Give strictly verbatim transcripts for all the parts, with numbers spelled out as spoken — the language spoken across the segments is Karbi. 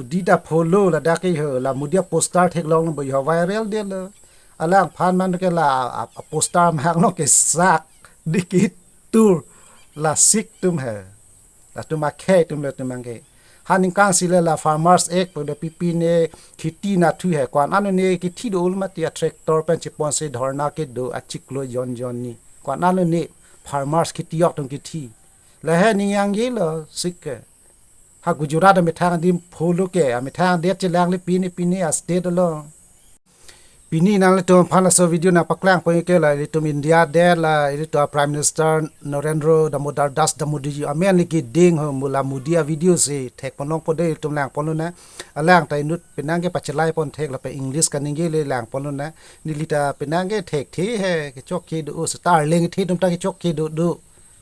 Dita follow ladak ke ho, la Modi aposter theklonglo bo ho, viral detlo. Alangphan man ke la a, a, aposter mang lo ke sak dikit tur la sik atum he. Latum akhei atum le atum abang ke. Ha ningkan isi le la Farmers Act pu do, pipine kheti nathu he. Ko-an anone kithi do ul mati, a tractor pen cheponsi dhorna kedo, achiklo jon jon ni. Ko-an anone farmers kheti yok atum kithi. La he ning yangjelo sik ke. Ha Gujarat amethang adim follow ke, amethang adet chelang le pine pine a state along. Pini nanglitum aphan laso video nangpaklangpon ke la ilitum India adet, la ilitum Prime Minister Narendra Damodar Das Damodiji amen lagi ding ho, mo la Modi avideo si thekponlongpo dei, ilitum langponlonang. Alang ta inut penang ke pachelaipon thek, lapen English kaningje le langponlonang. Neli ta penang ke thekthe he, kechokche do, o seta arleng the atum ta kechokche do do.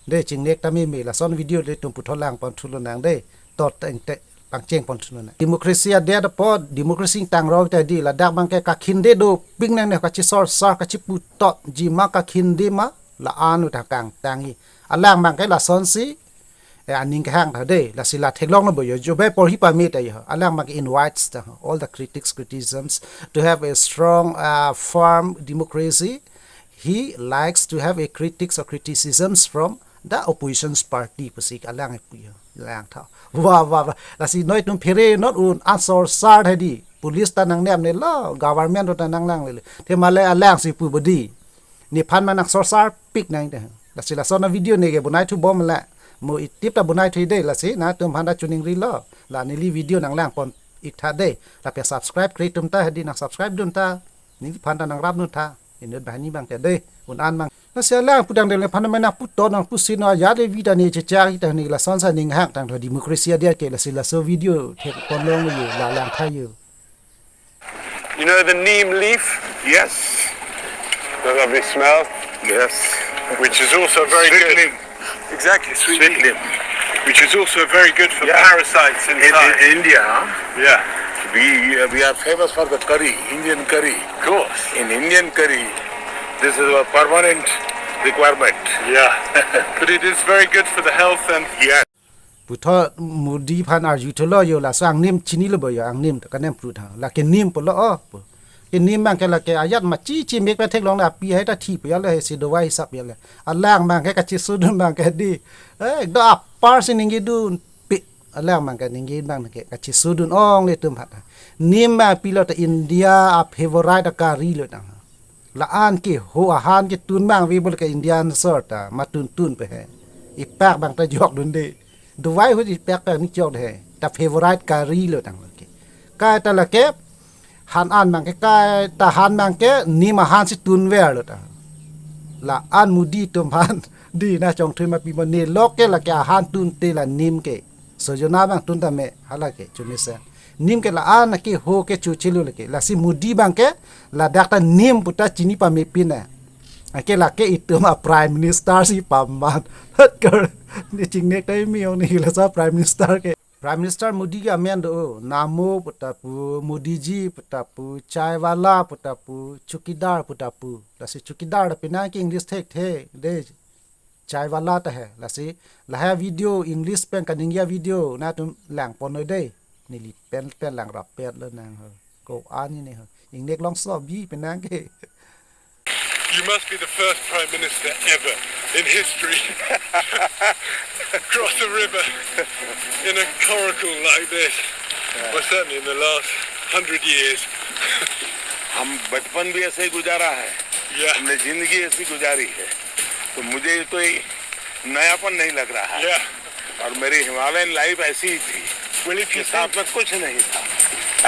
Dei, chingnek ta meme, lason video le ilitum puthot langponthulonang dei. Tot teng te pangchengpon thulonang. Democracy adet apot, democracy tang rok ta dei, ladak abang ke kakhinde dopik nangne, kachisorsar, kachiputotji ma, kakhinde ma, la-an uta kangtangji. Alang abang ke lasonsi, eh, aning kehang ta dei, lasi la theklonglo bo ho, jo bai porhi pame ta ho. Alang abang ke invites ta, all the critics, criticisms, to have a strong, uh, firm democracy. He likes to have a critics or criticisms from the oppositions party pusi alang pu ho, lang tha. Wah, wah, wah. Lasi noi atum phere not un, an sorsar hedi. Police ta nangnemnelo, government ta nanglanglo. Athema le alangsi pu bo dei. Nephan ma nangsorsarpik nang te. Lasi lason avideo ne ke bonaithubom la. Mo itip ta bonaithu dei, lasi nangtumphan ta chuningrilo. La neli video nanglangpon ik tha dei. Lapen subscribe kre atum ta hedi, nangsubscribe dun tha. Neliphan ta nangrapdun tha. Inut banghini abang te dei, un-an abang. Lasi alang pudang dei, nephan ma nangputo nangpusi no, ya dei, vida ne chechak ta ne, lason sa ning hang tang tho, democracy adet ke. Lasi laso video thekponlong ho, la lang tha ho. You know the neem leaf? Yes. The lovely smell. Yes. Which is also very Sweet good. Neem. Exactly, sweet, sweet neem. Neem. Which is also very good for, yeah, parasites in, in inside. India, huh? Yeah. We, uh, we are famous for the curry, Indian curry. Of course. In Indian curry, this is a permanent requirement. Yeah. But it is very good for the health and, yeah. Puthot Modi aphan arjuthelo ho, laso angnim chinilo bo ho, angnim ta kanem pru tha. Lake neem pulo o. Ke neem abang ke lake ajat ma chichi mek pen theklong, la api hai ta thi pu ya le, he si dawai hisap ya le. Alang abang ke kachesodun abang ke dei, eh, do apar si ningjedunpik. Alang abang ke ningje abang ke kachesodun ong le atum hat. Neem ma pilo ta India a favorite a curry lo tang. La-an keho ahan ketun abang ave bo le ke Indian sor ta ma tuntun pe he. Ipak abang ta jokdun dei. Dawai ho ipak abang ni jok dei he. Ta favorite curry lo tang lake. Kaita lake han an abang ke, kaita han abang ke neem ahan si tunverlo ta. La-an Modi atum aphan dei, nangchongthui ma pi mo, ne lok ke lake ahan tunte la neem ke. Sojona abang tun tame, hala ke chumesen. Neem ke la-an keho kecho chelo lake. Lasi Modi abang ke ladak ta neem pu ta chini pamepin na. Anke lake itum a Prime Minister si paman. Hot kar. Ne chingnek ta imi ong ne laso Prime Minister ke. Prime Minister Modi ke amen do, Namo pu ta pu, Modi ji pu ta pu, Chai wala pu ta pu, Chowkidar pu ta pu. Lasi chowkidar ta penang ke English thekthe dei. Chai wala ta he. Lasi lahai video English pen kaningje avideo nangtum langpon noi dei. Neli pen pen langrap pet lonang ho. Ko-an ne ho. Ingnek long so bi penang ke. You must be the first Prime Minister ever in history cross a river in a coracle like this. Yeah. Well, certainly in the last hundred years. हम बचपन भी ऐसे ही गुजारा है। Yeah. हमने जिंदगी ऐसी गुजारी है। तो मुझे तो ये नयापन नहीं लग रहा है। Yeah. और मेरी हिमालयन लाइफ ऐसी ही थी। Well, if you think साथ में कुछ नहीं था,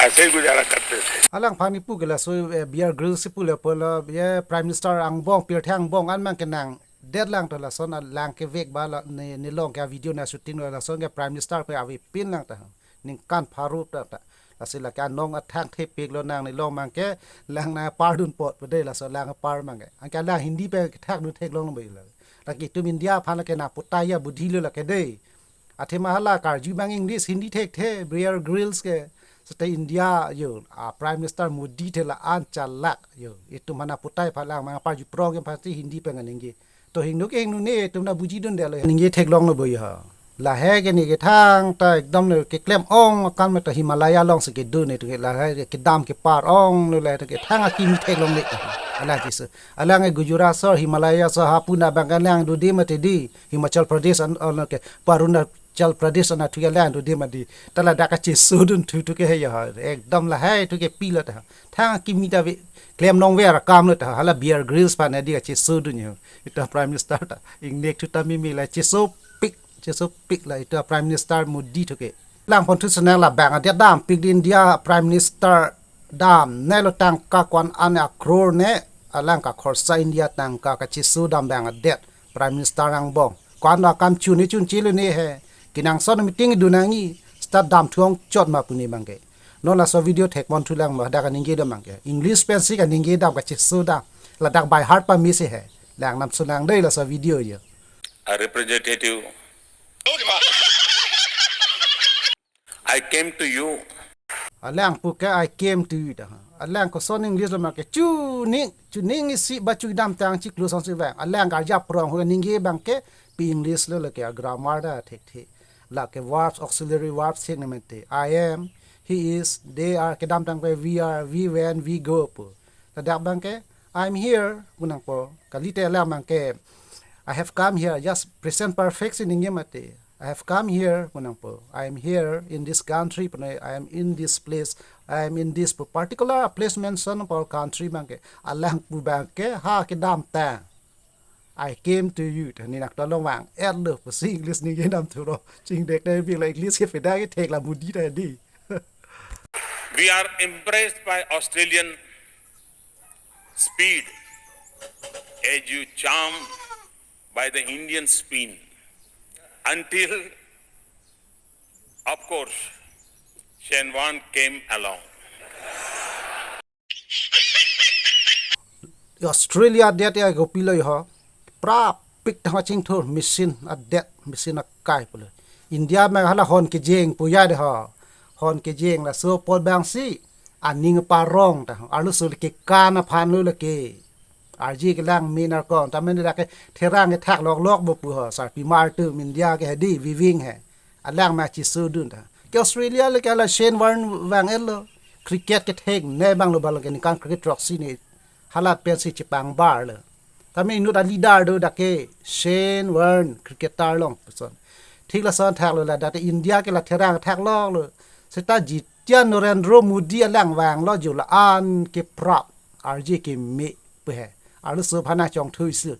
ऐसे ही गुजारा करते थे। Alangphan ne pu ke laso, eh, Bear Grylls si pu le pulo, ye Prime Minister angbong, pirthe angbong an abang ke nangdet lang ta, lason alang kevek ba la, ne, ne long ke video nangshooting lo, lason ke Prime Minister pe avepin lang ta. Ningkan pharo ta ta. Lasi lake anong athang thepik lonang, ne long abang ke lang nangpardun apot pu dei, laso lang apar abang ke. Anke lang Hindi pen kethakdun theklong lo bo lo. Lake itum India aphan lake nangputai abudhi lo lake dei. Athema hala karju abang English, Hindi thekthe, Bear Grylls ke. Seta India ho, a Prime Minister Modi the la-an chalak ho. Itum aphan nangputai aphan lang abang parju prong aphan si Hindi pen kaningje. To hingno ke hingno ne, itum nangbuji dundetlo. Ningje theklong lo bo ho. Lahai ke ne ke thangta ekdom ne keklem ong akam ta Himalaya alongsi kedo ne tu ke lahai ke kedam kepar ong ne lahai ke thang akimi theklongle. Alang chiso. Alang ke Gujarat asor, Himalaya asor, hapu na bang alang dodi mati di. Himachal Pradesh an, an ke Arunachal Pradesh anatthu alang dodi mati. Ta ladak kachesodun thu thu ke he ya. Ekdom lahai thu ke pilo ta. Thang akimi ta ve klemlongver akam lo ta. Hala Bear Grylls aphan ne di kachesodun yo. Itum Prime Minister ta ingnek thu ta mimi la chesopik, chesopik la itum Prime Minister Modi thu ke. Langpon thu senang la bang adet dampik di India Prime Minister damnelo tangka ko-an an a crore ne alang kakhorsa India tangka kacheso dam bang adet Prime Minister angbong. Ko-an akam chun ne chun chelo ne he. Kenangsot meeting dun nangji seta damthu ongchot ma pu ne bang ke. Non laso video thekpon thulang ma hadak kaningje dam bang ke. English pensi kaningje dam kacheso dam. Ladak by heart pamisi he. Lang nam sunang dei laso video yo. A representative. I came to you. Alang pu ke I came to you ta. Alang koson English lo ma ke chuning, chuning isi ba chudam tang chiklo songsi vang. Alang karja prong ho ningje bang ke pi English lo lake grammar ta thekthe. Lake verbs, auxiliary verbs thek ne mete. I am, he is, they are, kedam tang ke we are, we went, we go pu. Ladak bang ke, I'm here, pu nangpo. Kalite alang bang ke, I have come here, just present perfect si ningje mate. I have come here, pu nangpo. I am here in this country, pu nang, I am in this place, I am in this pu. Particular place mention pu country bang ke. Alang pu bang ke, ha kedam tang. I came to you. Ta ne nak tolong vang. Etlo pusi English ningje dam thuro. Chingdek ta bik la English ke peda ke thek la Modi ta di. We are impressed by Australian speed as you charmed by the Indian spin until, of course, Shane Warne came along. Australia adet ya kopilo ho. Prapik thang chingthur machine adet, machine akai pulo. India me hala hon kejeng pu ya de ho. Hon kejeng laso apot bang si aning parong ta. Arloso le kekan aphan lo lake. Arje kelang minar kong. Ta mene lake therang kethak loklok bo pu ho. Sarpimar atum India ke hedi viving he. Alang ma chesodun ta. Ke Australia lake hala Shane Warne vang-etlo. Cricket kethek ne bang lo balo ke ningkan cricket throksi ne. Hala pensi chepangbarlo. Tame inut a leader do dak ke Shane Warne cricketer long person. Thik lason thaklo ladak te India ke la therang thak loklo. Seta jitian Narendra Modi alang vanglo jo la-an ke prap. Arje keme pu he. Arloso aphan chongthui si.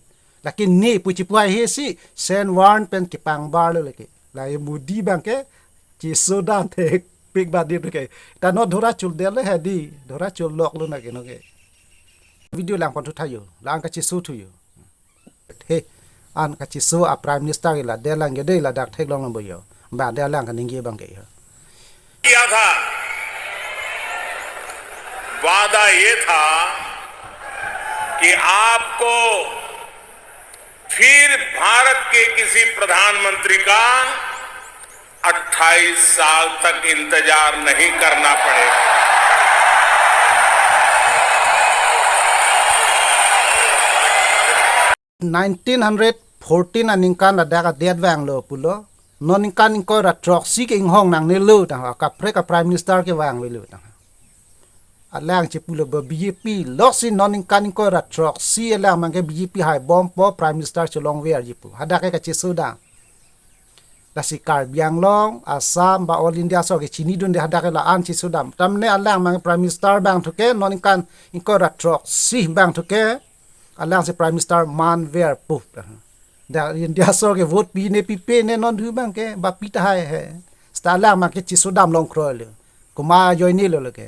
Lake ne pu chipuai he si Shane Warne pen kepangbarlo lake. La ye Modi bang ke cheso dam thekpik ba di ke. Ta no dhora chul del le hedi. Dhora chul loklo na ke no ke. Video langpon thu thayo. Lang kacheso thuyo. He, an kacheso a Prime Minister ke la de lang ke de ladak theklong lo bo yo. Ba de lang kaningje bang ke yo. किया था, वादा ये था कि आपको फिर भारत के किसी प्रधानमंत्री का अट्ठाईस साल तक इंतजार नहीं करना पड़ेगा। Nineteen hundred fourteen aningkan ladak adet vanglo pulo. Non ningkan ingkoi ra throksi ke inghong nangnelo tang ha. Kaprek a Prime Minister ke vangvelo tang ha. Alang chepulo bo B J P loksi non ningkan ingkoi ra throksi alang bang ke B J P hai bompo Prime Minister chelongver ji pu. Hadak ke kacheso dam. Lasi Karbi Anglong, Assam, ba All India asor ke chinidunde hadak ke la-an cheso dam. Tamne alang bang Prime Minister bang thu ke non ningkan ingkoi ra throksi bang thu ke alang si Prime Minister manver pu. Da India asor ke vote pi ne pipe ne non thu bang ke ba pi tahai he. Seta alang bang ke cheso dam long kroi le. Komat ajoine lo lake.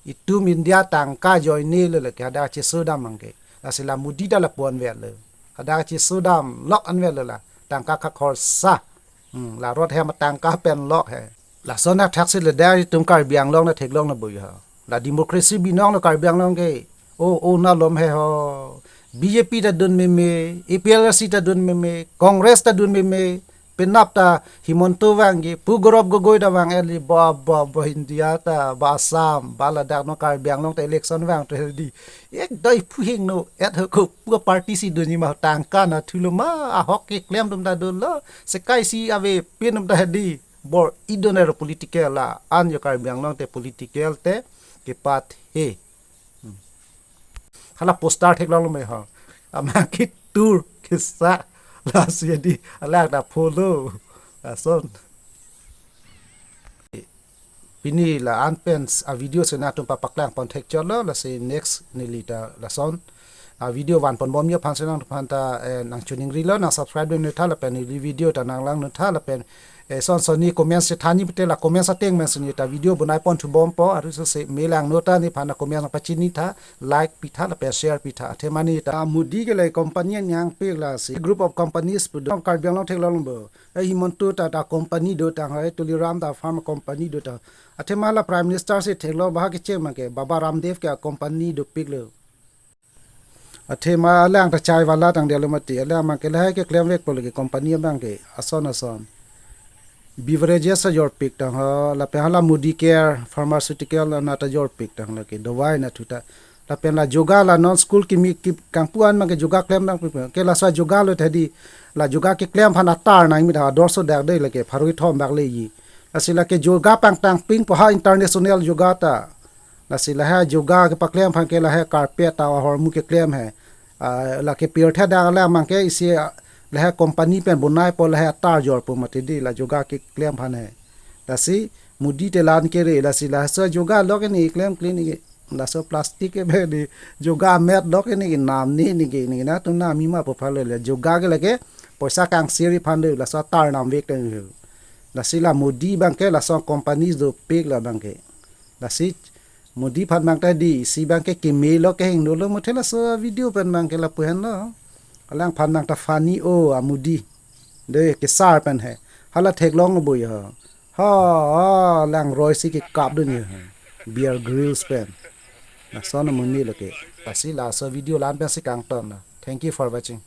Itum India tangka ajoine lo lake. Hadak cheso dam bang ke. Lasi la Modi ta la ponverlo. Hadak cheso dam lok anverlo la. Tangka kakhorsa. Hmm, la rot hem tangka pen lok he. Lason athak si le da itum Karbi Anglong na theklong na bui ho. La democracy binong lo Karbi Anglong ke. O, o na lom he ho. B J P ta dun meme, A P H L C ta dun meme, Congress ta dun meme. Penap ta Himanta vangji, pu Gaurav Gogoi ta vang-etji, ba, ba, ba India ta, ba Assam, ba ladak non Karbi Anglong ta election vang to hedi. Ek dai phu hingno, et ho ko pu party si dunji ma tangka na thulo ma, ahok keklem atum ta dunlo, sekai si avepin atum ta hedi. Bor-i dun ero political la, an jo Karbi Anglong te political te kepathe. Hmm. Hala poster theklonglo me ho. Amat ketur kesa lasi hedi, alang ta follow. Lason. Pini la-an pen a-video si nangtum papaklang pon thekchotlo, lasi next neli ta lason a-video van ponbomji aphan si nangtum aphan ta, eh, nangchiningrilo, nang subscribe dun nangtha lapen neli video ta nanglang nangtha lapen, eh, son sonni comment si thanji pute la comment ateng pen si neli ta video bonai pon thubompo, aru so se me lang nota neliphan comment pachini tha, like pitha lapen share pitha. Athema neli ta Modi ke le company nangpik lasi group of companies pu do Karbi Anglong theklong bo. Eh, Himanta ta, ta company do tang, eh, Tuliram ta pharma company do tang. Athema la Prime Minister si theklo ba kecheng abangke Baba Ramdev ke company dopiklo. Athema alang ta chai wala tang delo mati, alang abangke lahai keklemvekpo lake company abangke ason ason. Beverages ajorpik tang ho, lapen hala Modi Care Pharmaceutical ana ta jorpik tang lake dawai nathu ta. Lapen la yoga la non school kimi ki kangpu-an abangke yoga klem nangpik. Ke laso yoga lo hedi, la yoga keklem aphan atar nangmi ta ador so dak dei lake pharo kethom bak leji. Lasi lake yoga pangtang ping po ha international yoga ta. Lasi lahai yoga kepaklem aphan ke lahai carpet ta ahormu keklem he. Ah, lake pirthe dak alang abangke isi, ah, lahai company pen bonaipo lahai atar jorpo mati hedi la yoga keklem aphan he. Lasi Modi te la-an kere, lasi laso yoga lo ke ne klem clean ke, laso plastic ke be di yoga mat lo ke ne namne ne ke ne nangtum namji ma pu phale le yoga ke lake poisa kangseri aphan de, laso atar namvek tang. Lasi la Modi abangke laso company dopik la abangke. Lasi Modi aphan abang ta hedi, isi abangke keme lo kehingno lo muthe laso video pen abangke lapu henlo. Alangphan abang ta funny o a Modi. De kesar pen he. Hala theklong bo ya. Ha, ha, lang roi si kekap dun ya. Bear Grylls pen. Lason amonit lake. Lasi laso video la-an pen si kangton na. Thank you for watching.